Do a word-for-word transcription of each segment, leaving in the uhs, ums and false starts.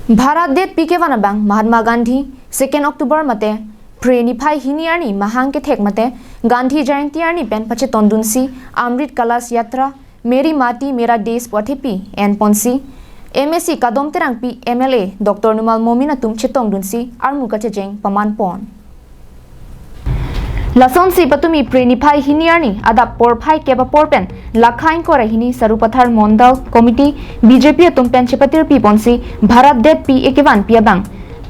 Bharat Date P kevan abang Mahatma Gandhi second October mate Phre niphai hini arni mahang kethek mate Gandhi Jayanti arni pen pachetondunsi Amrit Kalash Yatra Meri Mati Mera Desh pu athepi enponsi M A C Kadom Terangpi, M L A Doctor Numal Momin atum chetongdunsi armu kachejeng pamanpon. Lasonsi patumi Phre niphai hini arni adap porphai kep apor pen lakha ingkoi ra hini Sarupathar Mondal Committee B J P atum pen chepatirpiponsi Bharat Date P ekevanpi abang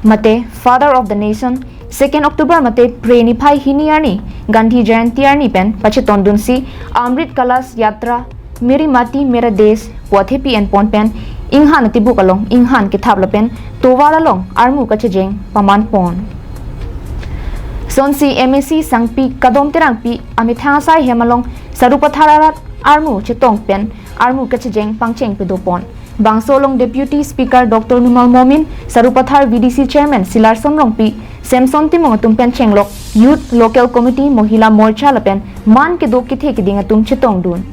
mate Father of the Nation second October mate Phre niphai hini arni Gandhi Jayanti arni pen pachetondunsi Amrit Kalash Yatra Meri Mati Mera Desh pu athepi enpon pen inghan atibuk along inghan kethap lapen tovar along armu kachejeng pamanpon. Lasonsi M A C Sangpi Kadom Terangpi amethang asai hem along Sarupathar arat armu chetong pen armu kachejeng pangcheng pedopon. Bangso along Deputy Speaker Doctor Numal Momin, Sarupathar V D C Chairman Silarson Rongpi, Samson Timung atum pen chenglok Youth, Local Committee, Mohila Morcha lapen man kedo kethe keding atum chetongdun.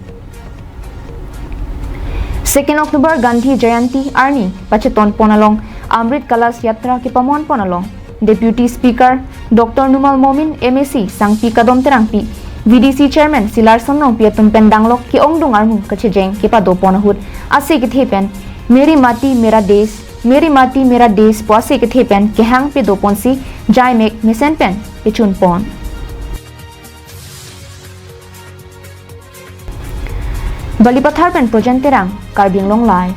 Second October Gandhi Jayanti arni pachetonpon along Amrit Kalash Yatra kepamonpon along Deputy Speaker Doctor Numal Momin, M A C Sangpi Kadom Terangpi, V D C Chairman Silarson Rongpi atum pen danglok ke-ongdung armu kachejeng kepadopon ahut ase kethe pen Meri Mati Mera Desh, Meri Mati Mera Desh pu ase kethe pen kehang pedoponsi jaimek mesen pen pechunpon. Balipathar pen Projen Terang, Karbi Anglong Live.